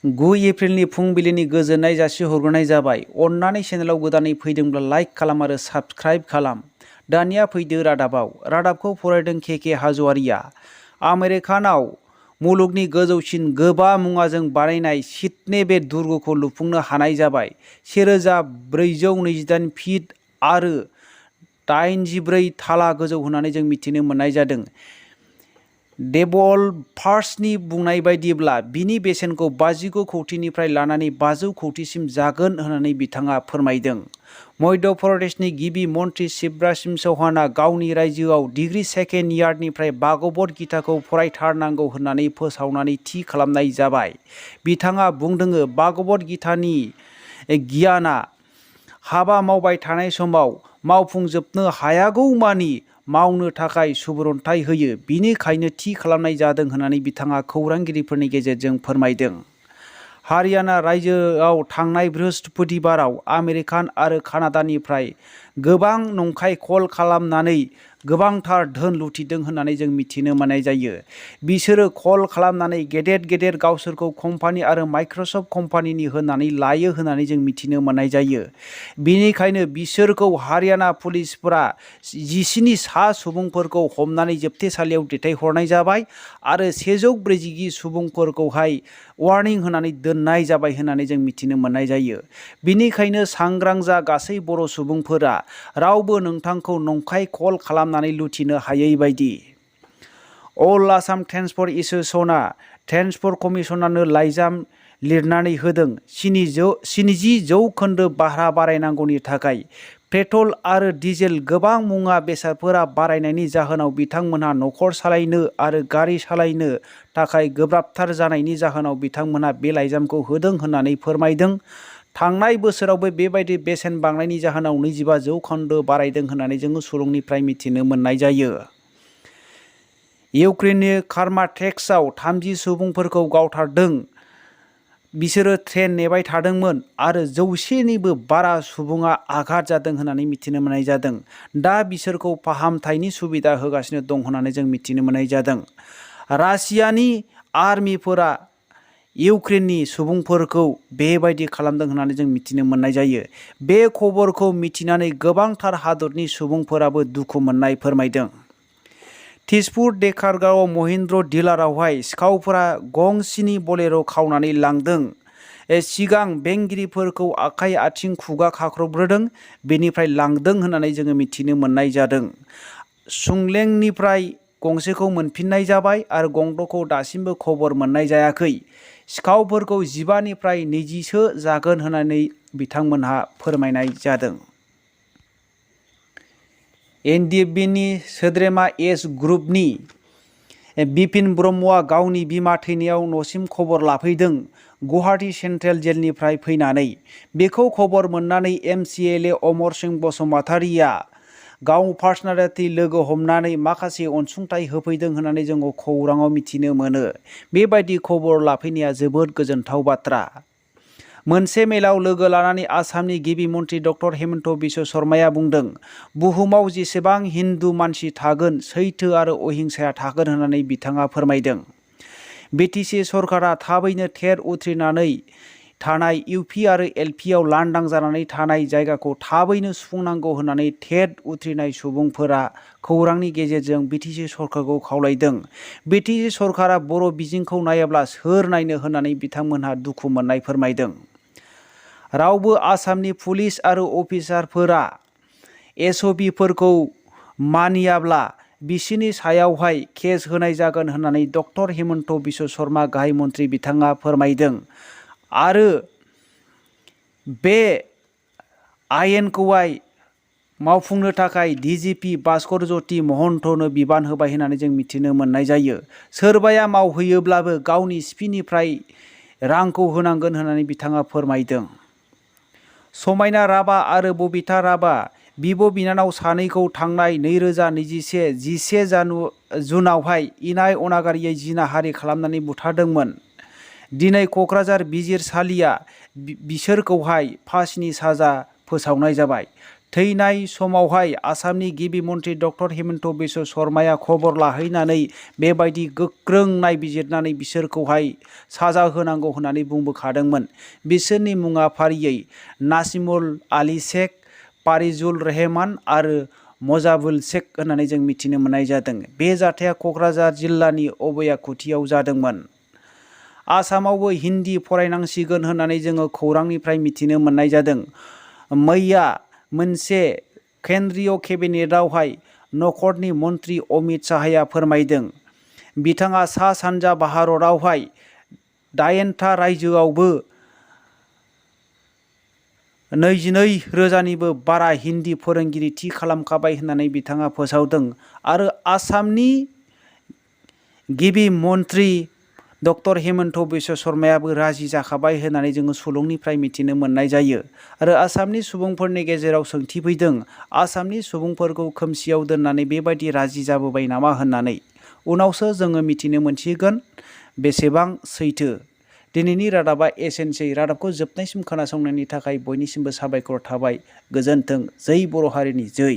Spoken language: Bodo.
9 एप्रिलनि फुंबिलिनि गोजोननाय जासिहरग्रोनाय जाबाय। अन्नानै चेनेलाव गोदानै फैदोंब्ला लाइक खालाम आरो साबस्क्राइब खालाम। दानिया फैदो रादाबाव। रादाबखौ फरायदों केके हाज'वारिया। आमेरिकानाव मुलुगनि गोजौसिन गोबा मुवाजों बानायनाय सिडनी बे दुर्गखौ लुफुंनो हानाय जाबाय। 1428 फिट आरो 84 थाला गोजौ होननानै जों मिथिनो मोननाय जादों। डेभलपार्सनि बुंनाय बायदिब्ला बिनि बेसेनखौ 59 कौटिनिफ्राय लानानै 500 कौटिसिम जागोन होननानै बिथाङा फोरमायदों। मध्य प्रदेशनि गिबि मन्त्रि शिवराज सिंह चौहानआ गावनि रायजोआव डिग्री सेकेन्ड यारनिफ्राय भागवत गीताखौ फरायथारनांगौ होननानै फोसावनानै थि खालामनाय जाबाय। बिथाङा बुंदों भागवत गीतानि गियाना हाबा मावबाय थानाय समाव मावफुंजोबनो हायागौमानि मावनो थाखाय सुबुरुन्थाइ होयो, बिनिखायनो थि खालामनाय जादों होननानै बिथाङा खौरांगिरिफोरनि गेजेरजों फोरमायदों। हारियाना रायजोआव थांनाय बृहस्पतिबाराव आमेरिकान आरो कानाडानिफ्राय गोबां नंखाय कल खालामनानै गोबांथार धोन लुथिदों होननानै जों मिथिनो मोननाय जायो। बिसोरो कल खालामनानै गेदेर गावसोरखौ कम्पानि आरो माइक्रसफ्ट कम्पानिनि होननानै लायो होननानै जों मिथिनो मोननाय जायो। बेनिखायनो बिसोरखौ हारियाना पुलिसफोरा 17 सा सुबुंफोरखौ हमनानै जोबथेसालियाव दैथायहरनाय जाबाय आरो 140 सुबुंफोरखौहाय वार्निं होनानै दोननाय जाबाय होननानै जों मिथिनो मोननाय जायो। बिनिखायनो सांग्रां जा गासै बर' सुबुंफोरा, रावबो नोंथांखौ नंखाय कल खालामनानै लुथिनो हायै बायदि। अल आसाम ट्रेन्सपर्ट एस'सिएशनआ ट्रेन्सपर्ट कमिसनारनो लाइजाम लिरनानै होदों। 70% भारा बारायनांगौनि थाखाय पेट्रल आरो डिजेल गोबां मुवा बेसादफोरा बारायनायनि जाहोनाव बिथांमोनहा न'खर सालायनो आरो गारि सालायनो थाखाय गोब्राबथार जानायनि जाहोनाव बिथांमोनहा बे लाइजामखौ होदों होननानै फोरमायदों। थांनाय बोसोरावबो बेबायदि बेसेन बांनायनि जाहोनाव 25% बारायदों होननानै जोङो सुलुंनिफ्राय मिथिनो मोननाय जायो। इउक्रेननि खार्माटेक्सआव 30 सुबुंफोरखौ गावथारदों। बिसोरो ट्रेन नेबाय थादोंमोन आरो 100निबो बारा सुबुङा आघात जादों होननानै मिथिनो मोननाय जादों। दा बिसोरखौ फाहामथायनि सुबिदा होगासिनो दं होननानै जों मिथिनो मोननाय जादों। रासियानि आर्मिफोरा इउक्रेननि सुबुंफोरखौ बेबायदि खालामदों होननानै जों मिथिनो मोननाय जायो। बे खबरखौ मिथिनानै गोबांथार हादरनि सुबुंफोराबो दुखु मोननाय फोरमायदों। तेजपुर देकारगांव महिन्द्र डिलारावहाय सिखावफोरा गंसेनि बोलेरो खावनानै लांदों। सिगां बेंगिरिफोरखौ आखाइ आथिं खुगा खाख्रबग्रोदों, बेनिफ्राय लांदों होननानै जोङो मिथिनो मोननाय जादों। सुंलेंनिफ्राय गंसेखौ मोनफिननाय जाबाय आरो गंद'खौ दासिमबो खबर मोननाय जायाखै। सिखावफोरखौ 15निफ्राय 20सो जागोन होननानै बिथांमोनहा फोरमायनाय जादों। एनडिएफबिनि सोद्रोमा एस ग्रुपनि बिपिन ब्रह्मआ गावनि बिमा थैनायाव न'सिम खबर लाफैदों। गुवाहाटी सेन्ट्रेल जेलनिफ्राय फैनानै बेखौ खबर मोननानै एमसिएलए अमर सिंह बसुमतारिया गाव पार्सनेलिटि लोगो हमनानै माखासे अनसुंथाइ होफैदों होननानै जोङो खौराङाव मिथिनो मोनो। बेबायदि खबर लाफैनाया जोबोद गोजोनथाव बाथ्रा। मोनसे मेलाव लोगो लानानै आसामनि गिबि मन्त्रि डक्टर हेमन्त बिश्व शर्माया बुंदों, बुहुमाव जेसेबां हिन्दु मानसि थागोन, सैथो आरो अहिंसाया थागोन होननानै बिथाङा फोरमायदों। बिटिसि सरकारा थाबैनो टेट उथ्रिनानै थानाय इउपि आरो एलपिआव लांदां जानानै थानाय जायगाखौ थाबैनो सुफुंनांगौ होननानै टेट उथ्रिनाय सुबुंफोरा खौरांनि गेजेरजों बिटिसि सरकारखौ खावलायदों। बिटिसि सरकारा बर' बिजोंखौ नायाब्ला सोर नायनो होननानै बिथांमोनहा दुखु मोननाय फोरमायदों। रावबो आसामनि पुलिस आरो अफिसारफोरा एसअबिफोरखौ मानियाब्ला बिसोरनि सायावहाय केस होनाय जागोन होननानै डक्टर हेमन्त बिश्व शर्मा गाहाय मन्त्रि बिथाङा फोरमायदों आरो बे आयेनखौहाय मावफुंनो थाखाय डिजिपि भास्कर ज्योति महन्तनो बिबान होबाय होननानै जों मिथिनो मोननाय जायो। सोरबाया मावहैयोब्लाबो गावनि सिपिनिफ्राय रांखौ होनांगोन होननानै बिथाङा फोरमायदों। समायना राभा आरो बबिता राभा बिब' बिनानाव सानैखौ थांनाय 2021 11 जुनावहाय इनाय अनागारियै जिनाहारि खालामनानै बुथारदोंमोन। दिनै क'क्राझार बिजिरसालिया बिसोरखौहाय फासिनि साजा फोसावनाय जाबाय। थैनाय समावहाय आसामनि गिबि मन्थ्रि डक्टर हिमन्त बिश्व शर्माया खबर लाहैनानै बेबायदि गोख्रों नायबिजिरनानै बिसोरखौहाय साजा होनांगौ होननानै बुंबोखादोंमोन। बिसोरनि मुङा फारियै नासिमुल आली शेख, फारिजुल रहमान आरो मजाबुल शेख होननानै जों मिथिनो मोननाय जादों। बे जाथाया क'क्राझार जिल्लानि हwyakwiआव जादोंमोन। आसामावबो हिन्दी फरायनांसिगोन होननानै जोङो खौरांनिफ्राय मिथिनो मोननाय जादों। मैया मोनसे केन्द्रीय केबिनेटआवहाय नखरनि मन्थ्रि अमित शाहया फोरमायदों। बिथाङा सा सानजा भारतआवहाय 8था रायजोआवबो 22,000निबो बारा हिन्दी फोरोंगिरि थि खालामखाबाय होननानै बिथाङा फोसावदों। आरो आसामनि गिबि मन्थ्रि डक्टर हिमन्त बिश्व शर्मायाबो राजि जाखाबाय होननानै जोङो सुलुंनिफ्राय मिथिनो मोननाय जायो। आरो आसामनि सुबुंफोरनि गेजेराव सोंथि फैदों, आसामनि सुबुंफोरखौ खोमसियाव दोननानै बेबायदि राजि जाबोबाय नामा होननानै। उनावसो जोङो मिथिनो मोनसिगोन बेसेबां सैथो। दिनैनि रादाबा एसेनोसै। रादाबखौ जोबनायसिम खोनासंनायनि थाखाय बयनिसिमबो साबायखर थाबाय। गोजोन्थों। जै बर' हारिनि जै।